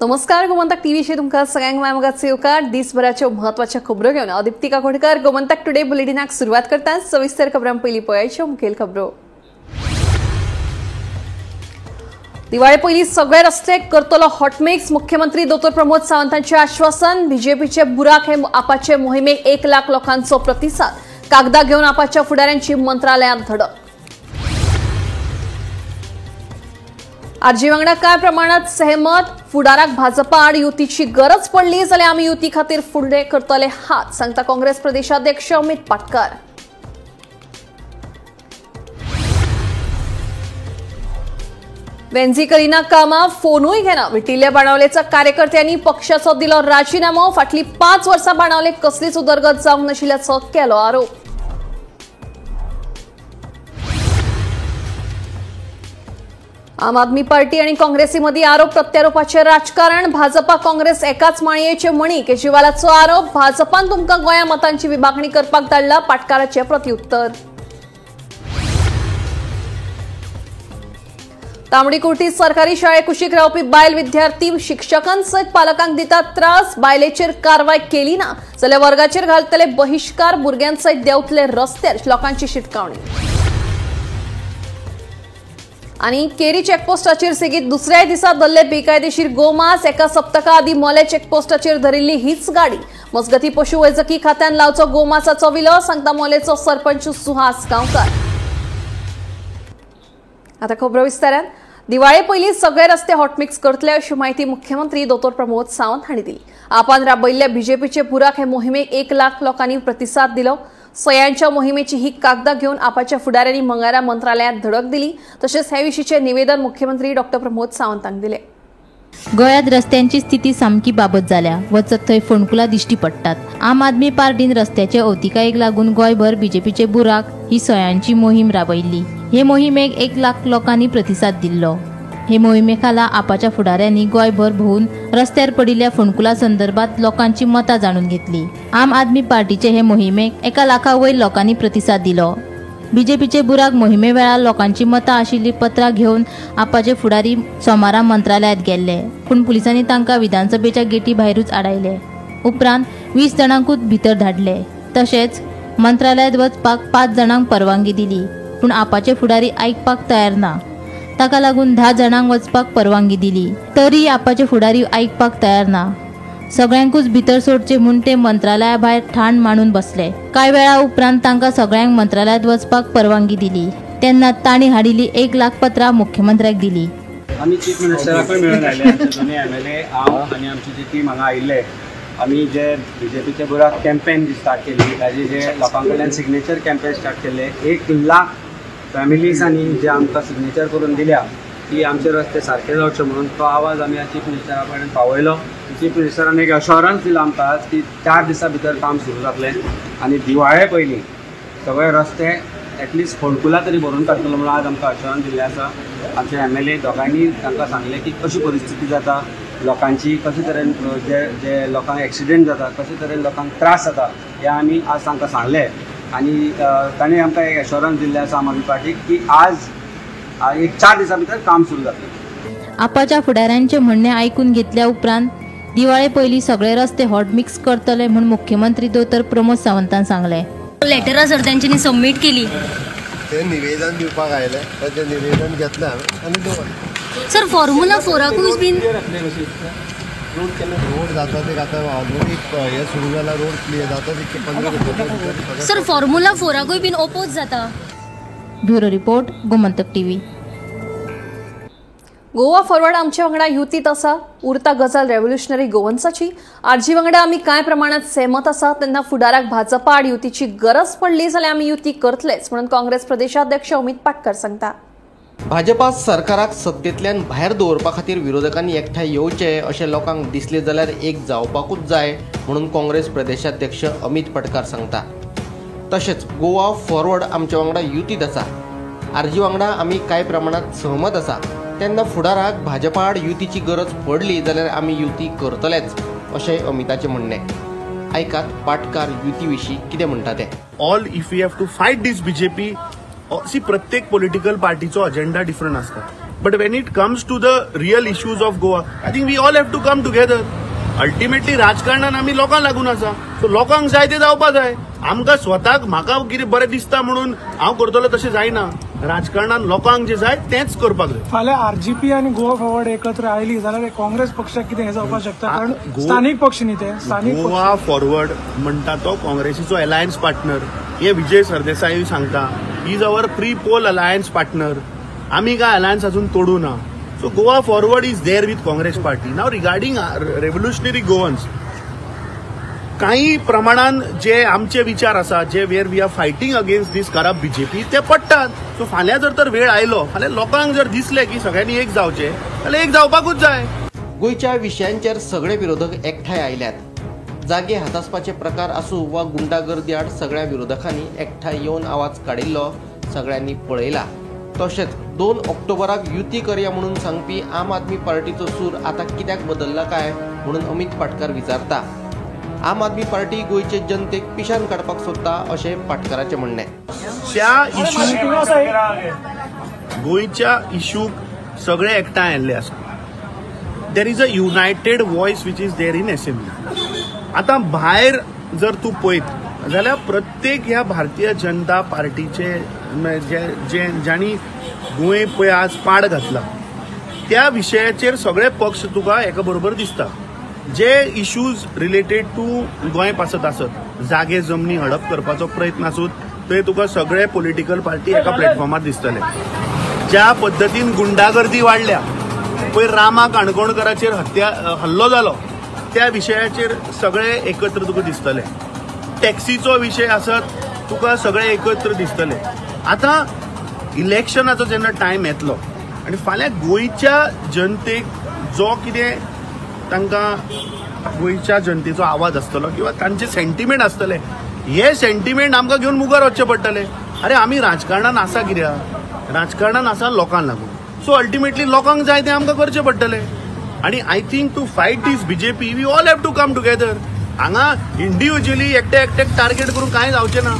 नमस्कार, गोमंतक टीव्हीचेर तुमकां सगळ्यांक माय येवकार. दिसभराच्यो म्हत्वाच्यो खबरो घेवन हांव दीप्ती काकोडकर गोमंतक टुडे बुलेटिनाक सुरवात करता. सविस्तर खबरां पयलीं पळयाच्यो मुखेल खबरो. दिवाळे पयलीं सगळे रस्ते करतलो हॉटमिक्स, मुख्यमंत्री दोतोर प्रमोद सावंतांचें आश्वासन. बीजेपीचे बुराक हे आपाचे मोहिमेक 1 लाख लोकांचो प्रतिसाद. कागदां घेवन आपाच्या फुडाऱ्यांची मंत्रालयांत धडक. आरजी वांगडा कांय प्रमाणात सहमत, फुडाराक भाजपा आड युतीची गरज पडली जाल्यार आमी युती खातीर फुडें करतले हात, सांगता काँग्रेस प्रदेशाध्यक्ष अमित पाटकर. वेन्झी करीना कामां, फोनूय घेना. विटिल्ल्या बाणावलेच्या कार्यकर्त्यांनी पक्षाचो दिलो राजीनामो. फाटलीं 5 वर्सां बाणावलेक कसलीच उदरगत जावंक नाशिल्ल्याचो केलो आरोप. आम आदमी पार्टी आणि काँग्रेसी मदीं आरोप प्रत्यारोपाचे राजकारण. भाजपा काँग्रेस एकाच माळयेचे मणी, केजरीवालाचो आरोप. भाजपान तुमकां गोंया मतांची विभागणी करपाक धाडला, पाटकाराचे प्रत्युत्तर. तांबडीकुर्टी सरकारी शाळे कुशीक रावपी बायल विद्यार्थी शिक्षकांसयत पालकांक दितात त्रास. बायलेचेर कारवाय केली ना जाल्यार वर्गाचेर घालतले बहिश्कार. भुरग्यांसयत देंवतले रस्त्यार, लोकांची शिटकावणी. आनी केरी चेकपोस्टाचेर सेगीत दुसऱ्याय दिसा धरले बेकायदेशीर गोमांस. एका सप्तका आदीं मोले चेकपोस्टाचेर धरिल्ली हीच गाडी. मजगती पशुवैजकी खात्यान लावचो गोमांसाचो विलो, सांगता मोलेचो सरपंच सुहास गांवकर. आता खबरो विस्तारान. दिवाळे पयलीं सगळे रस्ते हॉटमिक्स करतले अशी म्हायती मुख्यमंत्री दोतोर प्रमोद सावंत हांणी दिली. आपान राबयल्ल्या बीजेपीचे बुराक हे मोहिमेक 1 लाख लोकांनी प्रतिसाद दिलो. सयांच्या मोहिमेची ही कागदां घेवन आपाच्या फुडाऱ्यांनी मंगळारा मंत्रालयांत धडक दिली. तशेंच हे विशींचे निवेदन मुख्यमंत्री डॉ प्रमोद सावंतांक दिले. गोंयांत रस्त्यांची स्थिती सामकी बाबत जाल्या. वचत थंय फोंडकुलां दिश्टी पडटात. आम आदमी पार्टीन रस्त्याचे अवतिकायेक लागून गोंयभर बीजेपीचे बुराक ही सयांची मोहीम राबयल्ली. हे मोहिमेक 1 लाख लोकांनी प्रतिसाद दिल्लो. हे मोहिमे खाला आपाच्या फुडाऱ्यांनी गोंयभर भोंवून रस्त्यार पडिल्ल्या फोंडकुलां संदर्भात लोकांची मतां जाणून घेतली. आम आदमी पार्टीचे हे मोहिमेक 1 लाखा वयर लोकांनी प्रतिसाद दिलो. बीजेपीचे बुराक मोहिमे वेळार लोकांची मतां आशिल्लीं पत्रां घेवन आपाचे फुडारी सोमारा मंत्रालयांत गेल्ले, पूण पुलिसांनी तांकां विधानसभेच्या गेटी भायरूच आडायले. उपरांत 20 जाणांकूच भितर धाडले. तशेंच मंत्रालयांत वचपाक 5 जाणांक परवानगी दिली, पूण आपाचे फुडारी आयकपाक तयार ना. ताका लागून 10 जाणांक वचपाक परवानगी दिली, तरी आपाचे फुडारी आयकपाक तयार ना. सगळ्यांकूच भितर सोडचे म्हूण ते मंत्रालया भायर ठाण मांडून बसले. कांय वेळा उपरांत तांकां सगळ्यांक मंत्रालयांत वचपाक परवानगी दिली. तेन्ना तांणी हाडिल्ली 1 लाख पत्रां मुख्यमंत्र्याक दिली. आमी चीफ मिनिस्टराकूय मेळून आयले. आमचे दोनूय एमएलए, हांव आनी आमची जी टीम हांगा आयिल्ले. आमी जे बीजेपीचे बुराक कॅम्पेन जी स्टार्ट केली, ताजे जे लोकां कडल्यान सिग्नेचर कॅम्पेन स्टार्ट केल्ले, 1 लाख फॅमिलीजांनी जे आमकां सिग्नेचर करून दिल्या की आमचे रस्ते सारके जावचे म्हणून, तो आवाज आमी चीफ मिनिस्टरा कडेन पावयलो. चीफ मिनिस्टरान एक अश्योरन्स दिला आमकां आज की 4 दिसां भितर काम सुरू जातलें आनी दिवाळे पयलीं सगळे रस्ते एटलिस्ट फोंडकुलां तरी भरून काडटलो म्हणून आज आमकां अश्योरन्स दिल्लें आसा. आमचे एमएलए दोगांयनी तांकां सांगलें की कशी परिस्थिती जाता लोकांची, कशे तरेन जे जे लोकांक एक्सिडेंट जाता, कशे तरेन लोकांक त्रास जाता, हें आमी आज तांकां सांगलें. आनी ताणें आमकां एक एश्योरन्स दिल्लें आसा आम आदमी पार्टीक की आज एक 4 दिसां भितर काम सुरू जातलें. आपाच्या फुडाऱ्यांचें म्हणणें आयकून घेतल्या उपरांत दिवाळे पयलीं सगळे रस्ते हॉटमिक्स करतले म्हूण मुख्यमंत्री दोतोर प्रमोद सावंतान सांगलें. लेटरां सर तांच्यांनी सबमीट केली, ते निवेदन दिवपाक आयले, ताचें निवेदन घेतलें हांवें आनी दवरलें. सर फॉर्म्युला 4आकूय बीन रोड जाता ते आतां ऑलरेडी हे सुरू जाला, रोड क्लियर जाता तितके 15 सर फॉर्म्युला 4आकूय बीन ओपोज जाता. Bureau report, Gomantak TV. Goa forward आमच्या वांगडा युतीत आसा. उरता गजाल रेव्होल्युशनरी गोवन्साची. आरजी वांगडा आमी कांय प्रमाणात सहमत आसा. तेन्ना फुडाराक भाजपा आड युतीची गरज पडली जाल्यार आमी युती करतलेच म्हणून काँग्रेस प्रदेशाध्यक्ष अमित पाटकर सांगता. भाजपा सरकाराक सत्तेंतल्यान भायर दवरपा खातीर विरोधकांनी एकठांय येवचे अशें लोकांक दिसलें जाल्यार एक जावपाकूच जाय म्हणून काँग्रेस प्रदेशाध्यक्ष अमित पाटकार सांगता. तशेंच गोवा फॉरवर्ड आमच्या वांगडा युतीत आसा. आरजी वांगडा आमी कांय प्रमाणात सहमत आसा. तेन्ना फुडाराक भाजपा आड युतीची गरज पडली जाल्यार आमी युती करतलेच अशें अमिताचें म्हणणें. आयकात पाटकार युती विशीं कितें म्हणटा तें. All if you have to fight this BJP, see प्रत्येक पॉलिटिकल पार्टीचो अजेंडा डिफरंट आसता. But when it comes to the real issues of Goa, I think we all have to come together. Ultimately राजकारणान आमी लोकांक लागून आसा, so लोकांक जाय ते जावपा जाय. आमकां स्वताक म्हाका कितें बरें दिसता म्हणून हांव करतलो तशें जायना. राजकारणान लोकांक जे जाय तेंच करपाक जाय. फाल्यां आरजीपी आनी गोवा फॉरवर्ड एकत्र आयली जाल्यार काँग्रेस पक्षाक कितें हें जावपाक शकता, कारण स्थानीक पक्ष न्ही ते. स्थानीक गोवा फॉरवर्ड म्हणटा तो काँग्रेसीचो अलायन्स पार्टनर, हे विजय सरदेसाय सांगता. Is our pre poll alliance partner. आमी काय अलायन्स अजून तोडू ना. So Goa Forward is there with Congress party. Now regarding Revolutionary Goans, काही प्रमाणान जे आमचे विचार आसा, जे where we are fighting against this corrupt BJP, ते पडटात. सो फाल्यां जर तर वेळ आयलो, फाल्यां लोकांक जर दिसलें की सगळ्यांनी एक जावचें जाल्यार एक जावपाकूच जाय. गोंयच्या विशयांचेर सगळे विरोधक एकठांय आयल्यात. जागे हातासपाचे प्रकार आसूं वा गुंडागर्दी आड सगळ्या विरोधकांनी एकठांय येवन आवाज काडिल्लो सगळ्यांनी पळयला. तशेंच 2 ऑक्टोबराक युती करया म्हणून सांगपी आम आदमी पार्टीचो सूर आतां कित्याक बदल्ला काय म्हणून अमित पाटकार विचारता. आम आदमी पार्टी गोंयचे जनतेक पिशान काडपाक सोदता अशें पाटकाराचें म्हणणें. त्या इशू गोंयच्या इशूक सगळे एकठांय आयिल्ले आसा. There is a united voice which is there in assembly. आतां भायर जर तूं पळयत जाल्यार प्रत्येक ह्या भारतीय जनता पार्टीचे जे जांणी गोंय पळय आज पाड घातला त्या विशयाचेर सगळे पक्ष तुका एका बरोबर दिसता. जे इश्यूज रिलेटेड टू गोंय पासत आसत, जागे जमनी हडप करपाचो प्रयत्न आसूं, थंय तुका सगळे पॉलिटिकल पार्टी एका प्लॅटफॉर्मार दिसतले. ज्या पद्दतीन गुंडागर्दी वाडल्या, पयर रामा काणकोणकराचेर हल्लो जालो, त्या विशयाचेर सगळे एकत्र तुका दिसतले. टॅक्सीचो विशय आसत तुका सगळे एकत्र दिसतले. आतां इलेक्शनाचो जेन्ना टायम येतलो आनी फाल्यां गोंयच्या जनतेक जो कितें तांकां गोंयच्या जनतेचो आवाज आसतलो किंवा तांचे सेंटिमेंट आसतले, हे सेंटिमेंट आमकां घेवन मुखार वचचें पडटलें. अरे आमी राजकारणान आसा कित्याक? राजकारणान आसा लोकांक लागून. सो अल्टिमेटली लोकांक जाय तें आमकां करचें पडटलें. आनी I think to fight this BJP we all have to come together. हांगा इंडिविज्युअली एकटे एकट्याक टार्गेट करून कांय जावचें ना.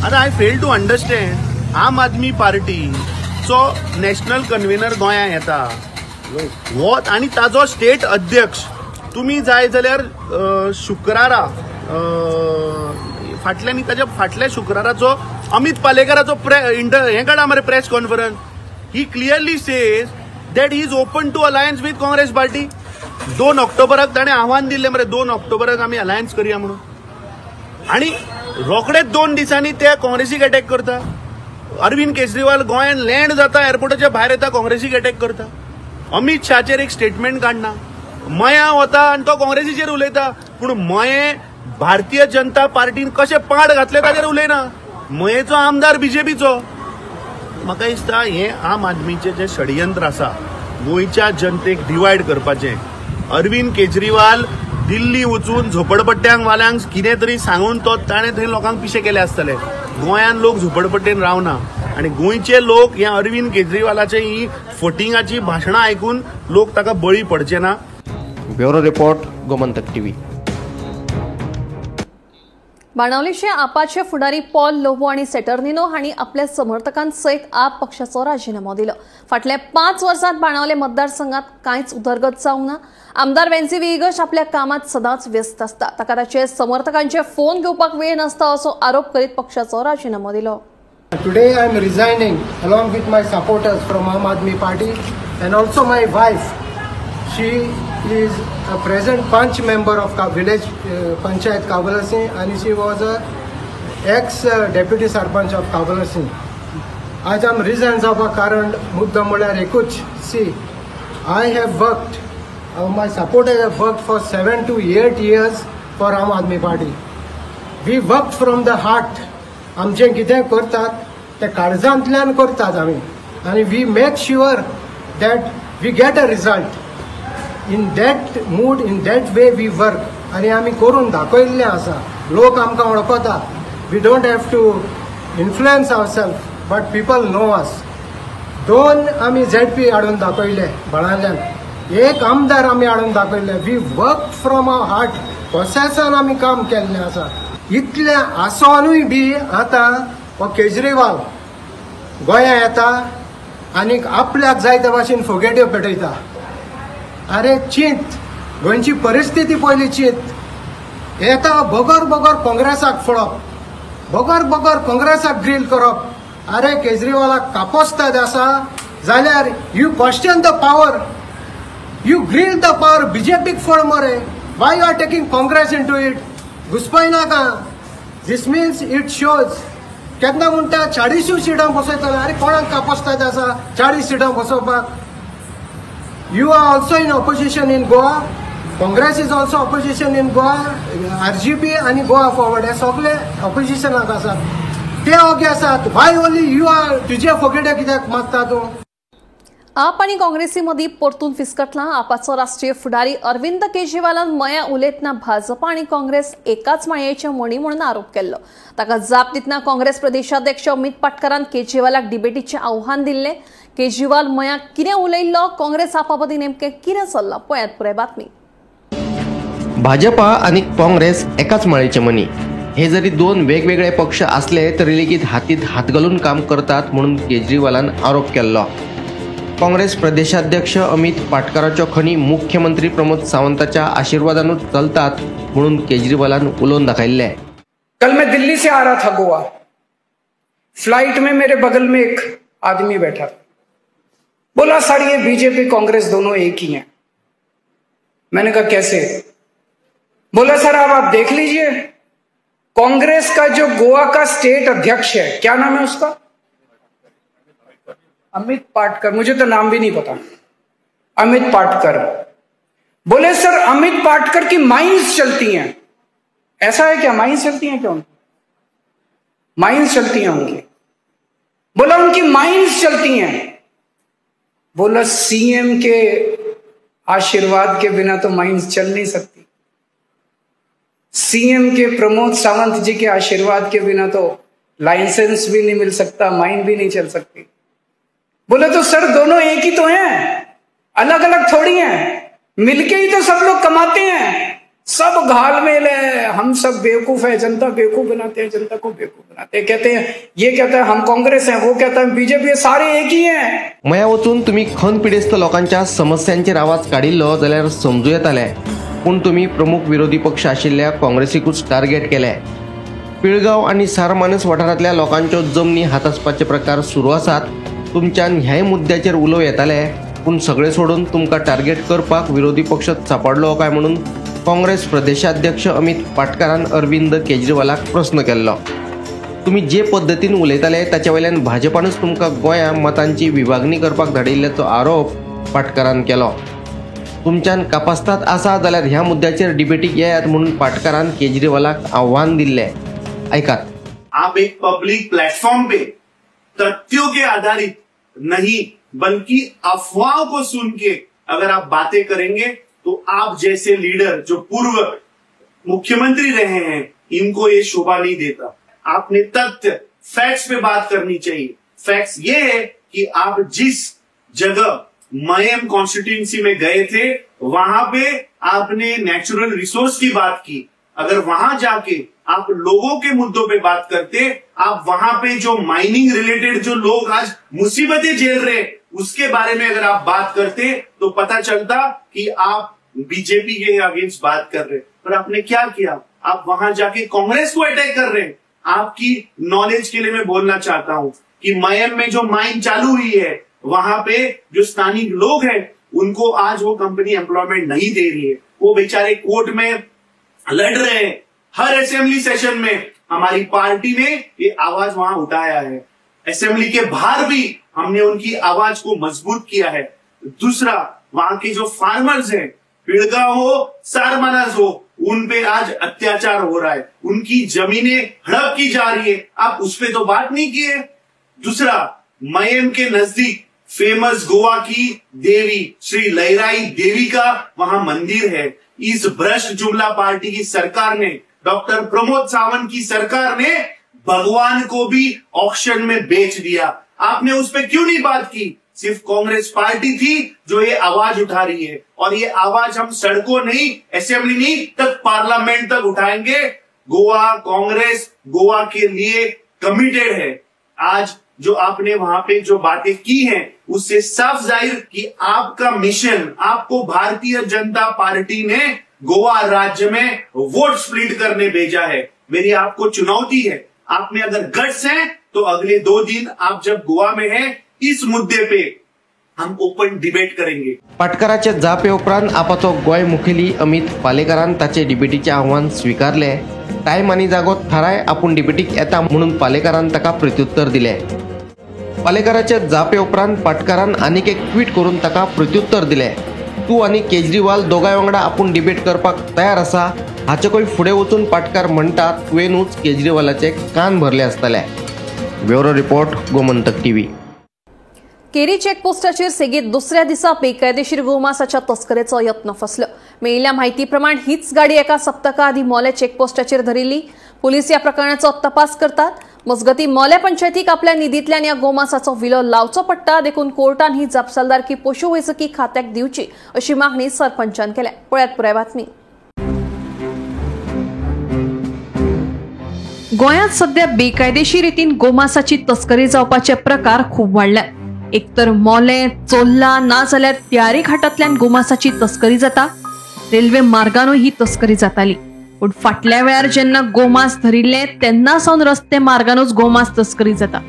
आतां I fail to understand, Aam Aadmi पार्टीचो national convener गोंयांत येता हो आनी ताजो स्टेट अध्यक्ष तुमी जाय जाल्यार शुक्रारा फाटल्या न्ही ताच्या फाटल्या शुक्राराचो अमित पालेकराचो हें काडा मरे press conference. He clearly says that he is open to alliance with Congress party. 2 ऑक्टोबराक ताणें आव्हान दिल्लें मरे, 2 ऑक्टोबराक आमी अलायन्स करया म्हणून, आनी रोखडेच 2 दिसांनी ते काँग्रेसीक अटॅक करता. अरविंद केजरीवाल गोंयांत लँड जाता, एअरपोर्टाच्या भायर येता, काँग्रेसीक अटॅक करता. अमित शहाचेर एक स्टेटमेंट काडना, मया वता आनी तो काँग्रेसीचेर उलयता, पूण मये भारतीय जनता पार्टीन कशें पाड घातलें ताचेर उलयना. मयेचो आमदार बीजेपीचो. म्हाका दिसता हें आम आदमीचें जें षडयंत्र आसा गोंयच्या जनतेक डिवायड करपाचें. अरविंद केजरीवाल दिल्ली वचून झोपडपट्ट्यांक वाल्यांक कितें तरी सांगून तो ताणें थंय लोकांक पिशे केले आसतले. गोंयांत लोक झोपडपट्टेन रावना आनी गोंयचे लोक ह्या अरविंद केजरीवालाचे ही फटिंगाची भाशणां आयकून लोक ताका बळी पडचे ना. Bureau report, Gomantak TV. बाणावलीचे आपाचे फुडारी पॉल लोबो आनी सेटर्निनो हांणी आपल्या समर्थकांसयत आप पक्षाचो राजिनामो दिलो. फाटल्या 5 वर्सांत बाणावले मतदारसंघात कांयच उदरगत जावंक ना. आमदार वेन्सी विएगश आपल्या कामात सदांच व्यस्त आसता, ताका ताचे समर्थकांचे फोन घेवपाक वेळ नासता असो आरोप करीत पक्षाचो राजिनामो दिलो. Today I am resigning along with my supporters from Aam Aadmi Party and also my wife. She is a present panch member of village panchayat Cavelossim and she was a ex deputy sarpanch of Cavelossim. आज आम resign जावपाक कारण मुद्दो म्हळ्यार एकूच, see I have worked, my supporters have worked for 7 to 8 years for Aam Aadmi Party. We work from the heart. आमचें कितें करतात तें काळजांतल्यान करतात आमी आनी we make sure that we get a result. In that mood, in that way we work आनी आमी करून दाखयल्लें आसा. लोक आमकां वळखता. We don't have to influence our self, but people know us. 2 आमी झेड पी हाडून दाखयले बाणावल्यान, 1 आमदार आमी हाडून दाखयले. We work from our heart. प्रोसेसान आमी काम केल्लें आसा. इतलें आसोनूय बी आतां हो केजरीवाल गोंया येता, आनीक आपल्याक जाय त्या भाशेन फोगेट्यो पेटयता. अरे चिंत, गोंयची परिस्थिती पयली चिंत. येता बगर बगर काँग्रेसाक फोडप, बगर बगर काँग्रेसाक ग्रील करप. अरे केजरीवालाक कापोस्ताद आसा जाल्यार you question the power, you grill the power. बीजेपीक फोड मरे. Why you are taking Congress into it? घुसपाय नाका. This means it shows. केन्ना म्हणटा 40 सिटां बसयतले. अरे कोणाक कापोस्ताद आसा 40 सिटां बसोवपाक? You are also in opposition in Goa. Congress is also opposition in Goa. RGP आनी गोवा फॉरवर्ड हे सगळे ऑपोजिशनाक आसात, ते ओगे आसात. वाय ओनली you are तुजे फोगेट्यो कित्याक मागता तूं? आप आनी काँग्रेसी मदीं परतून फिसकटला. आपाचो राष्ट्रीय फुडारी अरविंद केजरीवालान मया उलयतना भाजपा आनी काँग्रेस एकाच माळयेचे मणी म्हणून आरोप केल्लो. ताका जाप दितना काँग्रेस प्रदेशाध्यक्ष अमित पाटकरान केजरीवालाक डिबेटीचें आव्हान दिल्लें. केजरीवाल मया कितें उलयल्लो, काँग्रेस आपा मदीं नेमकें कितें चल्लां, पळयात पुराय बातमी. भाजपा आनी काँग्रेस एकाच माळयेचे मनी हे जरी दोन वेगवेगळे पक्ष असले तरी लेगीत हातीत हात घालून काम करतात म्हणून केजरीवालान आरोप केल्लो. काँग्रेस प्रदेशाध्यक्ष अमित पाटकराच्यो खणी मुख्यमंत्री प्रमोद सावंताच्या आशीर्वादानूच चलतात म्हणून केजरीवालान उलोवन दाखयल्ले. कल मैं दिल्ली से आ रहा था गोवा, फ्लाइट में मेरे बगल में एक आदमी बैठा, बोला सर ये बीजेपी कांग्रेस दोनों एक ही हैं। मैंने कहा कैसे? बोला सर आप देख लीजिए, कांग्रेस का जो गोवा का स्टेट अध्यक्ष है, क्या नाम है उसका? अमित पाटकर, मुझे तो नाम भी नहीं पता, अमित पाटकर। बोले सर अमित पाटकर की माइंस चलती हैं। ऐसा है क्या? माइंस चलती हैं क्या उनकी? माइंस चलती हैं उनकी। बोला उनकी माइंस चलती हैं। बोला सीएम के आशीर्वाद के बिना तो माइंस चल नहीं सकती, सीएम के प्रमोद सावंत जी के आशीर्वाद के बिना तो लाइसेंस भी नहीं मिल सकता, माइन भी नहीं चल सकती। बोले तो सर दोनों एक ही तो हैं, अलग अलग थोड़ी हैं, मिलके ही तो सब लोग कमाते हैं, सब घाल मेल है, हम सब बेवकूफ है, जनता बेवकूफ बनाते हैं, जनता को बेवकूफ बनाते हैं। कहते हैं ये कहता है हम कांग्रेस हैं, वो कहता है बीजेपी है, सारे एक ही हैं। मया वचून तुम्ही खण पिडेस्त लोकांच्या समस्यांचेर आवाज काडिल्लो जाल्यार समजू येतालें, पूण तुमी प्रमुख विरोधी पक्ष आशिल्ल्या काँग्रेसीकूच टार्गेट केलें. पिळगांव आनी सारमानस वाठारांतल्या लोकांच्यो जमनी हातासपाचे प्रकार सुरू आसात. तुमच्यान ह्याय मुद्द्याचेर उलोवं येतालें, पूण सगळें सोडून तुमकां टार्गेट करपाक विरोधी पक्ष सांपडलो काय म्हणून काँग्रेस प्रदेशाध्यक्ष अमित पाटकरान अरविंद केजरीवालाक प्रस्न केल्लो. तुमी जे पद्दतीन उलयताले ताचे वयल्यान भाजपानूच तुमकां गोंया मतांची विभागणी करपाक धाडिल्ल्याचो आरोप पाटकरान केलो. तुमच्यान कापास्तात आसा जाल्यार ह्या मुद्द्याचेर डिबेटीक येयात म्हणून पाटकरान केजरीवालाक आव्हान दिल्लें. आयकात. आप एक पब्लिक प्लेटफॉर्म पे तथ्यों के आधारित नहीं बल्कि अफवाहों को सुन के अगर आप बातें करेंगे तो आप जैसे लीडर जो पूर्व मुख्यमंत्री रहे हैं इनको ये शोभा नहीं देता। आपने तथ्य फैक्ट्स पे बात करनी चाहिए। फैक्ट्स ये है कि आप जिस जगह मयम कॉन्स्टिट्यूंसी में गए थे वहां पे आपने नेचुरल रिसोर्स की बात की। अगर वहां जाके आप लोगों के मुद्दों पे बात करते, आप वहां पे जो माइनिंग रिलेटेड जो लोग आज मुसीबतें झेल रहे हैं उसके बारे में अगर आप बात करते तो पता चलता कि आप बीजेपी के अगेंस्ट बात कर रहे हैं। पर आपने क्या किया, आप वहां जाके कांग्रेस को अटैक कर रहे हैं। आपकी नॉलेज के लिए मैं बोलना चाहता हूं कि मयम में जो माइन चालू हुई है वहां पे जो स्थानीय लोग हैं उनको आज वो कंपनी एम्प्लॉयमेंट नहीं दे रही है। वो बेचारे कोर्ट में लड़ रहे हैं। हर असेंबली सेशन में हमारी पार्टी ने ये आवाज वहां उठाया है। असेंबली के बाहर भी हमने उनकी आवाज को मजबूत किया है। दूसरा, वहां के जो फार्मर्स हैं, पिड़गांव हो सारमानस हो, उन पे आज अत्याचार हो रहा है, उनकी जमीनें हड़प की जा रही है, आप उस पे तो बात नहीं किए। दूसरा, मयम के नजदीक फेमस गोवा की देवी श्री लहराई देवी का वहां मंदिर है। इस भ्रष्ट जुमला पार्टी की सरकार ने, डॉक्टर प्रमोद सावंत की सरकार ने भगवान को भी ऑक्शन में बेच दिया। आपने उस पर क्यों नहीं बात की? सिर्फ कांग्रेस पार्टी थी जो ये आवाज उठा रही है, और ये आवाज हम सड़कों नहीं, असेंबली नहीं, तक पार्लियामेंट तक उठाएंगे। गोवा कांग्रेस गोवा के लिए कमिटेड है। आज जो आपने वहां पे जो बातें की हैं उससे साफ जाहिर कि आपका मिशन, आपको भारतीय जनता पार्टी ने गोवा राज्य में वोट स्प्लिट करने भेजा है। मेरी आपको चुनौती है, आप में अगर गट्स हैं तो अगले 2 दिन आप जब गोवा में हैं इस मुद्दे पे हम ओपन डिबेट करेंगे। पाटकराचे जापे उपरांत आपाचो गोंय मुखेली अमित पालेकारान ताचे डिबेटीचे आव्हान स्वीकारले। टायम आनी जागो थाराय आपूण डिबेटीक येता म्हणून पालेकारान ताका प्रत्युत्तर दिले। पालेकाराचे जापे उपरांत पाटकरान आनीक एक ट्वीट करून ताका प्रत्युत्तर दिले। तूं आनी केजरीवाल दोगांय वांगडा आपूण डिबेट करपाक तयार आसा हाचेकूय फुडें वचून पाटकार म्हणटा तुवेंनूच केजरीवालाचे कान भरले आसतले। Bureau report, Gomantak TV. Keri चेकपोस्टाचेर सेगीत दुसऱ्या दिसा बेकायदेशीर गोमासाच्या तस्करेचो यत्न फसलो। मेळिल्ल्या म्हायती प्रमाण हीच गाडी एका सप्तका आदीं मोले चेकपोस्टाचेर धरिल्ली। पुलीस ह्या प्रकरणाचो तपास करतात। मजगतीं मोले पंचायतीक आपल्या निधींतल्यान ह्या गोमासाचो विलो लावचो पडटा, देखून कोर्टान ही जापसालदारकी पशुवैजकी खात्याक दिवची अशी मागणी सरपंचान केल्या। पळयात पुराय बातमी। गोंयांत सध्या बेकायदेशीर रितीन गोमासाची तस्करी जावपाचे प्रकार खूब वाडल्यात। एक तर मोले, चोल्ला ना जाल्यार त्यारी घाटांतल्यान गोमासाची तस्करी जाता। रेल्वे मार्गानूय ही तस्करी जाताली, पूण फाटल्या वेळार जेन्ना गोमास धरिल्ले तेन्ना सावन रस्ते मार्गानूच गोमास तस्करी जाता।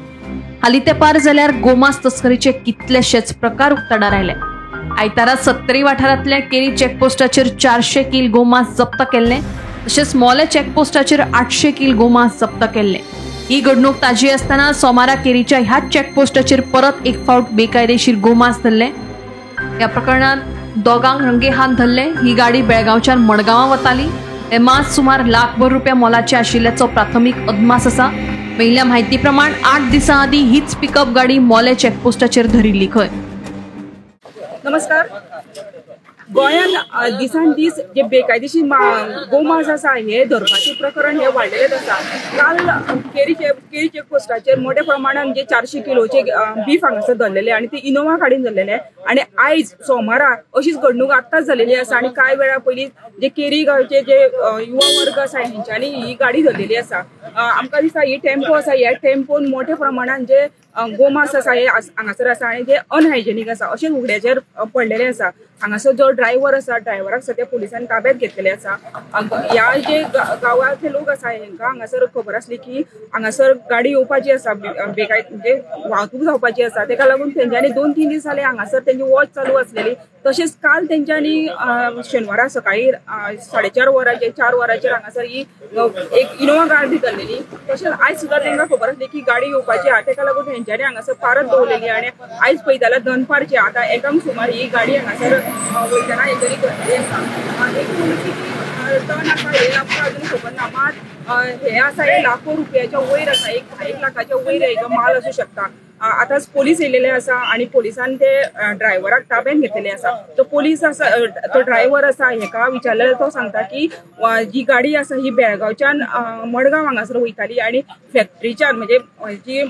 हालीं तेंपार जाल्यार गोमास तस्करीचे कितलेशेच प्रकार उक्ताडार आयले। आयतारा सत्तरी वाठारांतल्या केरी चेकपोस्टाचेर 400 कील गोमास जप्त केल्ले, तशेंच मोले चेकपोस्टाचेर 800 कील गोमास जप्त केल्ले। ही घडणूक ताजी आसतना सोमारा केरीच्या ह्याच चेकपोस्टाचेर परत एक फावट बेकायदेशीर गोमास धरले। ह्या प्रकरणात दोगांक रंगेहात धरले। ही गाडी बेळगांवच्यान मडगांवां वताली। हे मांस सुमार लाखभर रुपया मोलाचे आशिल्ल्याचो प्राथमीक अदमास आसा। मेळिल्ल्या म्हायती प्रमाण 8 दिसां आदीं हीच पिकअप गाडी मोले चेकपोस्टाचेर धरिल्ली खंय। नमस्कार। गोंयांत दिसान दीस जे बेकायदेशीर गोमांस आसा हे धरपाचें प्रकरण हे वाडलेलेच आसा। काल केरी चेकपोस्टाचेर मोठ्या प्रमाणान जे 400 किलोचे बीफ हांगासर धरलेले आनी ते इनोवा गाडयेन धरलेले आनी आयज सोमारा अशीच घडणूक आत्ताच जालेली आसा आनी कांय वेळा पयलीं जे केरी गांवचे जे युवा वर्ग आसा हेंच्यांनी ही गाडी धरलेली आसा। आमकां दिसता ही टेम्पो आसा, ह्या टेम्पोन मोठ्या प्रमाणान जे गोमांस आसा हे हांगासर आसा आनी जे अनहायजेनीक आसा अशें उगड्याचेर पडलेले आसा। हांगासर जो ड्रायव्हर आसा ड्रायव्हराक सद्या पुलिसांनी ताब्यात घेतलेले आसा। ह्या जे गांवांतले लोक आसा हेंकां हांगासर खबर आसली की हांगासर गाडी येवपाची आसा, बेकायद म्हणजे वाहतूक जावपाची आसा, तेका लागून तेंच्यांनी 2-3 दीस जाले हांगासर तेंची वॉच चालू आसलेली। तशेंच काल तेंच्यांनी शेनवारा सकाळी 4:30 वरांचेर 4 वरांचेर हांगासर ही एक इनोवा गाडी धरलेली। तशेंच आयज सुद्दां तेंकां खबर आसली की गाडी येवपाची आहा, तेका लागून हेंच्यांनी हांगासर पारत दवरलेली आनी आयज पळयत जाल्यार दनपारची आतां 1 सुमार ही गाडी हांगासर वयतना हेतरी धरलेली आसा। एक टन आसा हे आमकां अजून खबर ना, मात हे आसा हे लाखो रुपयाच्या वयर आसा, 1 लाखाच्या वयर एक माल आसूं शकता। आतांच पोलीस येयलेले आसा आनी पोलिसान ते ड्रायव्हराक ताब्यान घेतलेले आसा। तो पोलीस आसा, तो ड्रायव्हर आसा हेका विचारल्यार तो सांगता की जी गाडी आसा ही बेळगांवच्यान मडगांव हांगासर वयताली आनी फॅक्टरीच्यान म्हणजे जी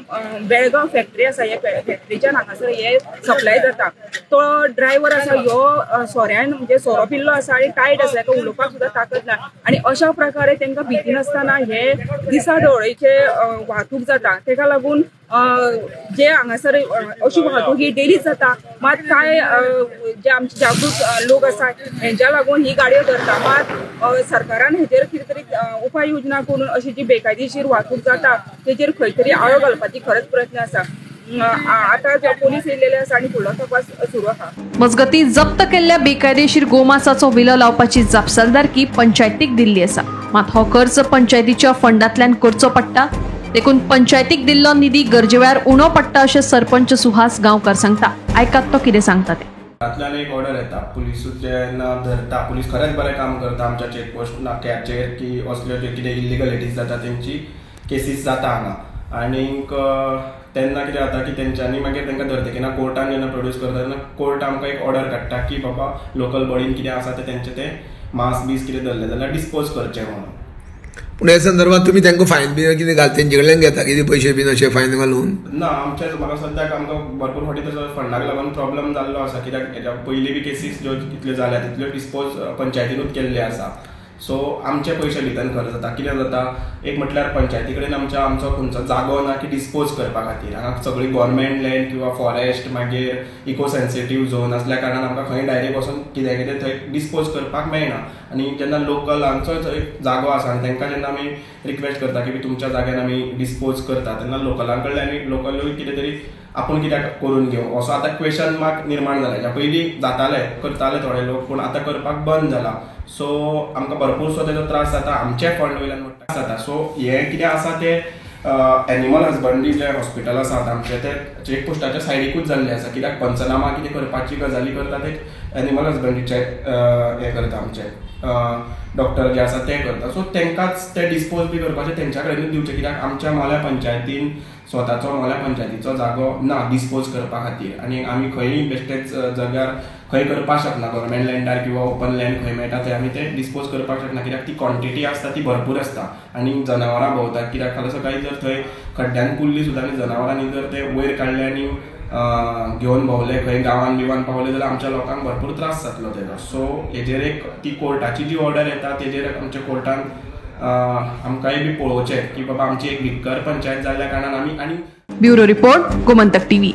बेळगांव फॅक्टरी आसा ह्या फॅक्टरीच्यान हांगासर हे सप्लाय जाता। तो ड्रायव्हर आसा ह्यो सोऱ्यान म्हणजे सोरो पिल्लो आसा आनी टायट आसा, हेका उलोवपाक सुद्दां ताकद ना आनी अशा प्रकारे तेंकां भिती नासतना हे दिसा ढवळीचे वाहतूक जाता। तेका लागून जे हांगासर अशी वाहतूक ही डेलीच जाता, मात कांय जे आमचे जागृत लोक आसा हेंच्या लागून ही गाडयो धरता। मात सरकारान हेजेर कितें तरी उपाय योजना करून अशी जी बेकायदेशीर वाहतूक जाता तेजेर खंय तरी आळो घालपाची खरेंच प्रयत्न आसा। आतां पोलीस येयलेले आसा आनी फुडलो तपास सुरू आसा। मजगतीं जप्त केल्ल्या बेकायदेशीर गोमासाचो विलो लावपाची जापसालदारकी पंचायतीक दिल्ली आसा, मात हो खर्च पंचायतीच्या फंडांतल्यान करचो पडटा, देखून पंचायतीक दिल्लो निधी गरजे वेळार उणो पडटा अशें सरपंच सुहास गांवकर सांगता। आयकात तो कितें सांगता ते। तातूंतल्यान एक ऑर्डर येता, पुलिसूच जेन्ना धरता, पुलीस खरेंच बरें काम करता आमच्या चेकपोस्ट नाक्याचेर की असल्यो ज्यो कितें इल्लिगलिटीज जाता तेंची केसीस जाता हांगा आनीक तेन्ना कितें जाता की तेंच्यांनी मागीर तेंकां धरतकीर कोर्टान जेन्ना प्रोड्यूस करता तेन्ना कोर्ट आमकां एक ऑर्डर काडटा की बाबा लोकल बॉडीन कितें आसा तें तेंचें तें मांस बीस कितें धरलें जाल्यार डिस्पोज करचें म्हणून। पूण ह्या संदर्भात तुमी तांकां फायन बीन कितें घाल तेंचे कडल्यान घेता कितें पयशे बीन अशें फायन घालून? ना, आमच्या म्हाका सद्याक आमकां भरपूर फावटी तसो फंडाक लागून प्रॉब्लम जाल्लो आसा, कित्याक हेज्या पयलीं बी केसीस ज्यो कितल्यो जाल्या तितल्यो डिस्पोज पंचायतीनूच केल्ल्यो आसा। सो आमचे पयशे भितर खर्च जाता. कितें जाता, एक म्हटल्यार पंचायती कडेन आमचो खंयचो जागो ना की डिस्पोज करपा खातीर. हांगा सगळी गव्हर्मेंट लँड किंवा फॉरेस्ट मागीर इको सेन्सिटीव झोन आसल्या कारणान आमकां खंय डायरेक्ट वचून कितें कितें थंय डिस्पोज करपाक मेळना. आनी जेन्ना लोकल हांचो जागो आसा आनी तांकां जेन्ना आमी रिक्वेस्ट करता की तुमच्या जाग्यान आमी डिस्पोज करता तेन्ना लोकलां कडल्यान आनी लोकलूय कितें तरी आपूण कित्याक करून घेवं असो आतां क्वेशन मार्क निर्माण जाला. ह्या पयलीं जाताले करताले थोडे लोक, पूण आतां करपाक बंद जाला. सो आमकां भरपूरसो तेजो त्रास जाता, आमचे फंड वयल्यान जाता. सो हें कितें आसा तें एनिमल हजबंडरी जे हॉस्पिटल आसा आतां आमचें तें चेक पोस्टाच्या सायडीकूच जाल्लें आसा, कित्याक पंचनामा कितें करपाची गजाली करता ते एनिमल हजबंडरीचे हें करता, आमचे डॉक्टर जे आसा ते करता. सो तांकांच ते डिस्पोज बी करपाचें तेंच्या कडेनूच दिवचें, कित्याक आमच्या मोल्या पंचायतीन स्वताचो मोल्या पंचायतीचो जागो ना डिस्पोज करपा खातीर. आनी आमी खंयी बेश्टेच जाग्यार खंय करपाक शकना, गव्हर्मेंट लँडार किंवा ओपन लँड खंय मेळटा थंय आमी ते डिस्पोज करपाक शकना, कित्याक ती क्वॉन्टिटी आसता ती भरपूर आसता आनी जनावरां भोंवतात. कित्याक फाल्यां सकाळीं जर थंय खड्ड्यान पुरली सुद्दां आनी जनावरांनी जर ते वयर काडले आनी घेवन भोंवले खंय गांवान बिवान पावले जाल्यार आमच्या लोकांक भरपूर त्रास जातलो तेजो. सो हेजेर एक ती कोर्टाची जी ऑर्डर येता तेजेर आमच्या कोर्टान आमकांय बी पळोवचें की बाबा आमची एक भिक्कर पंचायत जाल्ल्या कारणान आमी. आनी ब्युरो रिपोर्ट, गोमंतक टीव्ही.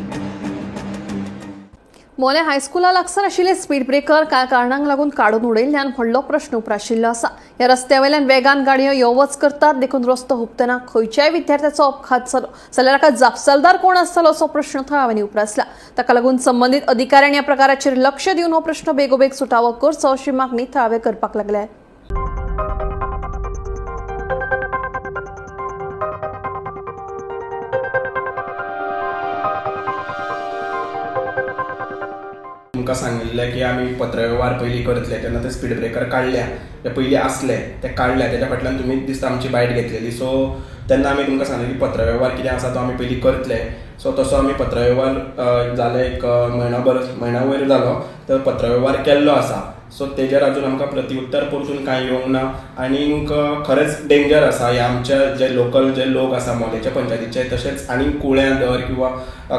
मोलें हायस्कुला लागसार आशिल्ले स्पीड ब्रेकर कांय कारणांक लागून काडून उडयल्ल्यान व्हडलो प्रश्न उप्राशिल्लो आसा. ह्या रस्त्या वयल्यान वेगान गाडयो यो वच करतात, देखून रस्तो हुपतना खंयच्याय विद्यार्थ्याचो अपघात जालो जाल्यार ताका जापसालदार कोण आसतलो असो प्रश्न थळाव्यांनी उप्रासला. ताका लागून संबंदीत अधिकाऱ्यांनी ह्या प्रकाराचेर लक्ष दिवन हो प्रश्न बेगोबेग सुटावो करचो अशी मागणी थळावे करपाक लागल्या. तुमकां सांगिल्लें की आमी पत्रवेव्हार पयलीं करतले तेन्ना ते स्पीड ब्रेकर काडल्या, ते पयलीं आसले ते काडल्या, तेच्या फाटल्यान तुमी दिसता आमची बायट घेतलेली. सो तेन्ना आमी तुमकां सांगलें की पत्रवेव्हार कितें आसा तो आमी पयलीं करतले. सो तसो आमी पत्रवेव्हार जाले एक म्हयनो म्हयन्या वयर जालो तर पत्रवेव्हार केल्लो आसा. सो तेजेर अजून आमकां प्रतिउत्तर परतून कांय येवंक ना. आनीक खरेंच डेंजर आसा हे आमचे जे लोकल जे लोक आसा मोलेच्या पंचायतीचे, तशेंच आनीक कुळ्यां धर किंवा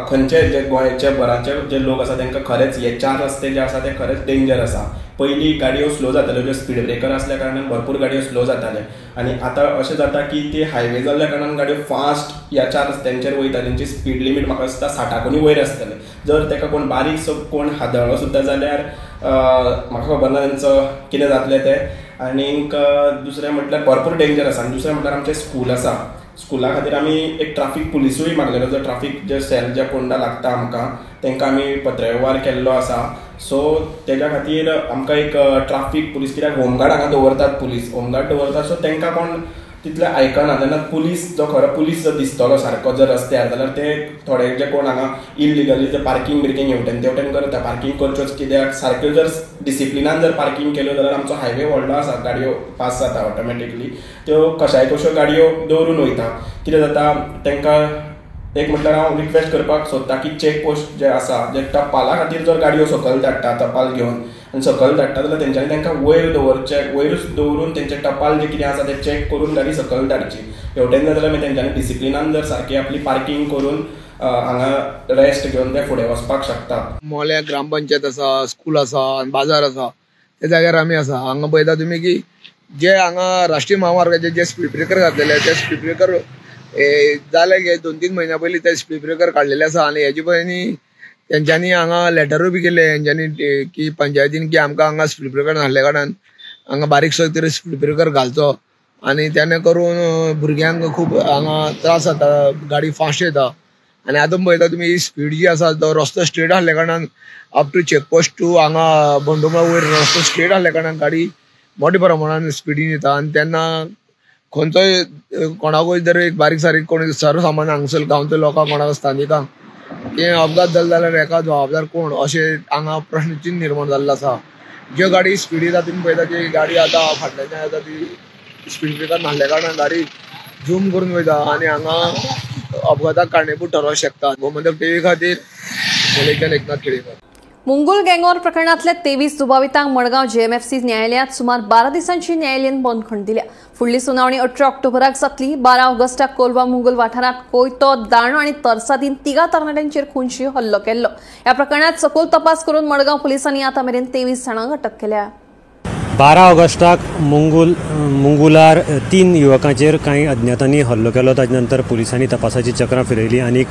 खंयचे जे गोंयचे भराचे जे लोक आसा तांकां खरेंच हे चार रस्ते जे आसा ते खरेंच डेंजर आसा. पयलीं गाडयो स्लो जाताल्यो, ज्यो स्पीड ब्रेकर आसल्या कारणान भरपूर गाडयो स्लो जाताले आनी आतां अशें जाता की ते हायवे जाल्ल्या कारणान गाडयो फास्ट ह्या चार रस्त्यांचेर वयता, तेंची स्पीड लिमीट म्हाका दिसता 60 वयर आसतले. जर ताका कोण बारीकसो कोण हादळ्ळो सुद्दां जाल्यार म्हाका खबर ना तेंचो कितें जातलें तें. आनीक दुसरें म्हटल्यार भरपूर डेंजर आसा. आनी दुसरें म्हटल्यार आमचें स्कूल आसा, स्कुला खातीर आमी एक ट्राफीक पुलिसूय मागलेलो, जो ट्राफीक जे सेल जे पोंडा लागता आमकां तांकां आमी पत्रवेव्हार केल्लो आसा. सो तेज्या खातीर आमकां एक ट्राफीक पुलीस, कित्याक होमगार्ड हांगा दवरतात, पुलीस होमगार्ड दवरतात, सो तांकां कोण तितले आयकना. तेन्ना पुलीस जो खरो पुलीस जर दिसतलो सारको जर रस्त्यार जाल्यार ते थोडे जे कोण हांगा इलिगली जे पार्किंग बिर्किंग हेवटेन तेवटेन करता, पार्किंग करच्योच कित्याक, सारक्यो जर डिसिप्लिनान जर पार्किंग केल्यो जाल्यार आमचो हायवे व्हडलो आसा, गाडयो पास जाता ऑटोमॅटिकली, त्यो कशाय कश्यो गाडयो दवरून वयता. कितें जाता तांकां एक म्हटल्यार हांव रिक्वेस्ट करपाक सोदता की चेक पोस्ट जे आसा जे टपाला खातीर जर गाडयो सकयल धाडटा टपाल घेवन आनी सकयल धाडटा जाल्यार तेंच्यांनी तांकां वयर दवरचें, वयरूच दवरून तेंचें टपाल जें कितें आसा तें चॅक करून गाडी सकयल धाडची. हेवटेन जाल्यार मागीर तेंच्यांनी डिसिप्लिनान जर सारकी आपली पार्किंग करून हांगा रेस्ट घेवन ते फुडें वचपाक शकता. मोल्या ग्रामपंचायत आसा, स्कूल आसा आनी बाजार आसा, त्या जाग्यार आमी आसा. हांगा पळयता तुमी की जे हांगा राष्ट्रीय महामार्गाचे जे स्पीड ब्रेकर घातलेले ते स्पीड ब्रेकर जाले गे 2-3 म्हयन्या पयलीं ते स्पीड ब्रेकर काडलेले आसा. आनी हेजे पयलीं तेंच्यांनी हांगा लेटरूय बी केले हेंच्यांनी की पंचायतीन की आमकां हांगा स्पीड ब्रेकर नासल्या कारणान हांगा बारीकसो तरी स्पीड ब्रेकर घालचो आनी तेणे करून भुरग्यांक खूब हांगा त्रास जाता, गाडी फास्ट येता. आनी आतां पळयता तुमी ही स्पीड जी आसा तो रस्तो स्ट्रेट आसल्या कारणान अप टू चेकपोस्ट टू हांगा बंडोमा वयर रस्तो स्ट्रेट आसल्या कारणान गाडी मोठ्या प्रमाणान स्पिडीन येता. आनी तेन्ना खंयचोय कोणाकूय जर एक बारीक सारीक कोण सर्वसामान्य हांगसर गांवच्या लोकांक कोणाक स्थानिकांक की अपघात जालो जाल्यार हेका जबाबदार कोण अशें हांगा प्रश्नचिन्न निर्माण जाल्लो आसा. ज्यो गाडी स्पीड येता तुमी पळयता की गाडी आतां फाटल्यान येता ती स्पीड ब्रेकर नासल्या कारणान गाडी झूम करून वयता आनी हांगा अपघाताक कारणीभूत ठरोवंक शकता. गोमंतक टीव्ही खातीर मोलेच्यान एकनाथ खेडेकर. मुंगूल गँगवॉर प्रकरणांतल्या 23 दुबावितांक मडगांव जेएमएफसी न्यायालयात सुमार 12 दिसांची न्यायालयीन बंदखण दिल्या. फुडली सुनावणी 18 ऑक्टोबराक जातली. 12 ऑगस्टाक कोलवा मुंगूल वाठारांत कोयतो, दाणो आनी तरसादीन 3 तरणाट्यांचेर खुनशी हल्लो केल्लो. ह्या प्रकरणांत सखोल तपास करून मडगांव पुलिसांनी आतां मेरेन 23 जाणांक अटक केल्या. 12 ऑगस्टाक मुंगुलार 3 युवकांचेर कांय अज्ञातांनी हल्लो केलो. ताजे नंतर पुलिसांनी तपासाची चक्रां फिरयली आनी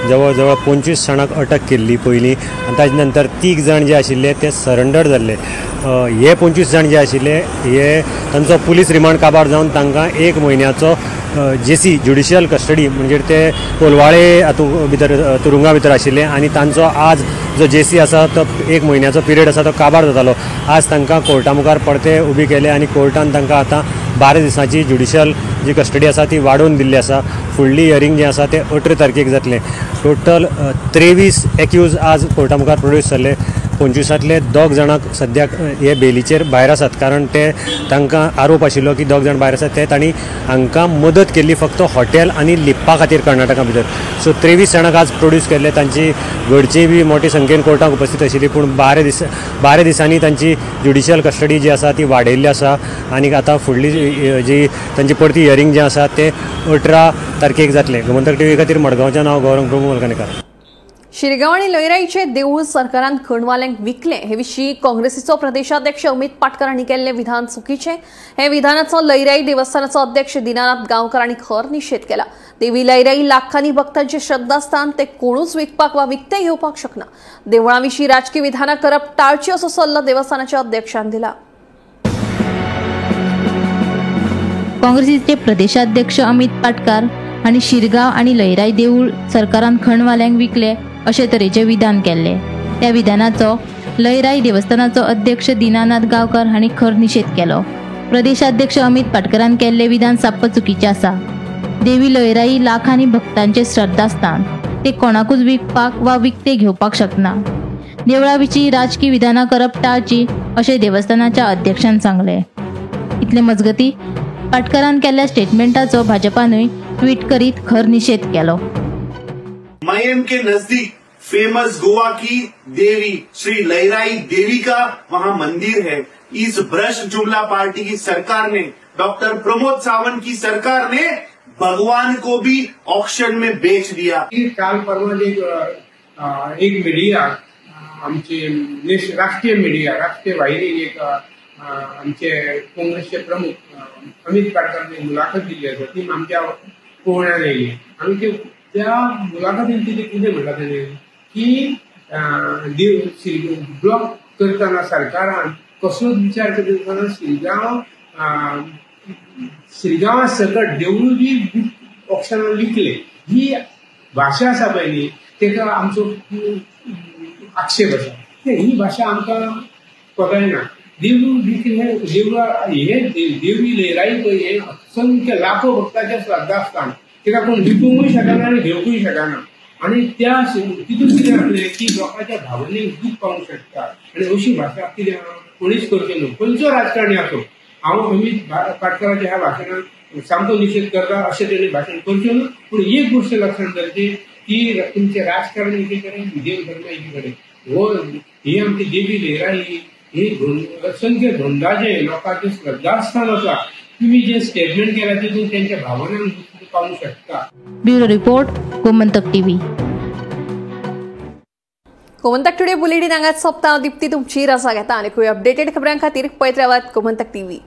जवळ जवळ 25 जाणांक अटक केल्ली पयलीं आनी ताजे नंतर 3 जाण जे आशिल्ले ते सरेंडर जाल्ले. हे 25 जाण जे आशिल्ले हे तांचो पुलीस रिमांड काबार जावन तांकां 1 म्हयन्याचो जेसी ज्युडिशियल कस्टडी म्हणजे ते कोलवाळे हातूंत भितर तुरुंगा भितर आशिल्ले आनी तांचो आज जो जेसी आसा तो 1 म्हयन्याचो पिरियड आसा तो काबार जातालो. आज तांकां कोर्टा मुखार परते उबी केले आनी कोर्टान तांकां आतां 12 दिसांची ज्युडिशियल जी कस्टडी आसा ती वाडोवन दिल्ली आसा. फुडली हियरींग जें आसा तें 18 तारखेक जातलें. टोटल 23 एक्यूज आज कोर्टा मुखार प्रोड्यूस जाल्ले. 25 2 जाणांक सद्याक हे बेलीचेर भायर आसात, कारण ते तांकां आरोप आशिल्लो की 2 जाण भायर आसात ते तांणी हांकां मदत केल्ली फक्त हॉटेल आनी लिपपा खातीर कर्नाटका भितर. सो 23 जाणांक आज प्रोड्यूस केल्ले. तांची घरची बी मोठी संख्येन कोर्टाक उपस्थित आशिल्ली, पूण 12 दिसांनी तांची ज्युडिशियल कस्टडी जी आसा ती वाडयल्ली आसा आनी आतां फुडली जी तांची परती हियरींग जें आसा तें 18 तारखेक जातलें. गोमंतक टीव्ही खातीर मडगांवच्यान हांव गौरव प्रभू मलकानेकार. शिरगांव आनी लयराईचे देवूळ सरकारान खणवाल्यांक विकले हे विशीं काँग्रेसीचो प्रदेशाध्यक्ष अमित पाटकर हांणी केल्लें विधान चुकीचें. हे विधानाचो लयराई देवस्थानाचो अध्यक्ष दीनानाथ गांवकर हांणी खर निशेध केला. देवी लयराई लाखांनी भक्तांचे श्रद्धास्थान, ते कोणूच विकपाक वा विकते घेवपाक शकना. देवळां विशीं राजकी विधानां करप टाळची असो सल्लो देवस्थानाच्या अध्यक्षान दिला. काँग्रेसीचे प्रदेशाध्यक्ष अमित पाटकर हांणी शिरगांव आनी लयराई देवूळ सरकारान खणवाल्यांक विकले अशे तरेचे विधान केल्ले. त्या विधानाचो लयराई देवस्थानाचो अध्यक्ष दीनानाथ गांवकर हांणी खर निशेध केलो. प्रदेशाध्यक्ष अमित पाटकरान केल्ले विधान साप्प चुकीचें आसा. देवी लयराई लाखांनी भक्तांचे श्रद्धास्थान, ते कोणाकूच विकपाक वा विकते घेवपाक शकना. देवळा विशीं राजकी विधानां करप टाळची अशें देवस्थानाच्या अध्यक्षान सांगलें. इतले मजगती पाटकरान केल्ल्या स्टेटमेंटाचो भाजपानूय ट्वीट करीत खर निशेध केलो. मयम के नजदीक फेमस गोवा की देवी श्री लयराई देवी का वहां मंदिर है. इस भ्रष्ट जुमला पार्टी की सरकार ने, डॉक्टर प्रमोद सावंत की सरकार ने भगवान को भी ऑक्शन में बेच दिया. काल परवा एक मीडिया आमचे राष्ट्रीय मीडिया राष्ट्रीय वाहिनी एक आमचे काँग्रेसचे प्रमुख अमित पाटकरांनी मुलाखत दिली आसा ती आमच्या पळोवण्यात आयली आनी त्या मुलाखतीन तिथे कितें म्हणलां ताणें की ब्लॉक करतना सरकारान कसलोच विचार करिनासतना शिरगांव शिरगांवा सकट देवूळ बी ऑक्शनान विकले. ही भाशा आसा पळय न्ही ताका आमचो आक्षेप आसा. ही भाशा आमकां कळना. देवूळ विकले, देवळा हे देवी लयराई पळय हे असंख्य लाखो भक्तांचें श्रद्धास्थान, ताका कोण विकूंकूय शकना आनी घेवकूय शकना. आनी त्या तितून कितें जातलें की लोकांच्या भावनेक दूख पावूंक शकता आनी अशी भाशा कितें कोणीच करचें न्हू, खंयचो राजकारणी आसूं. हांव अमित पाटकराच्या ह्या भाशणाक सामको निशेध करता, अशें तेणी भाशण करचें न्हू. पूण एक गोश्ट लक्षांत धरची की तुमचें राजकारण एकी कडेन, देव धर्म एकी कडेन. हो ही आमची देवी लयराई ही असंख्य धोंडाचें लोकांचें श्रद्धास्थान आसा. तुमी जे स्टेटमेंट केलां तितून तेंच्या भावनांक पावूंक शकता. Bureau report, Gomantak TV. Gomantak today bulletin हांगाच सोंपता. दीप्ती तुमची रजा घेता आनी अपडेटेड खबरां खातीर पळयत रावात गोमंतक टीव्ही.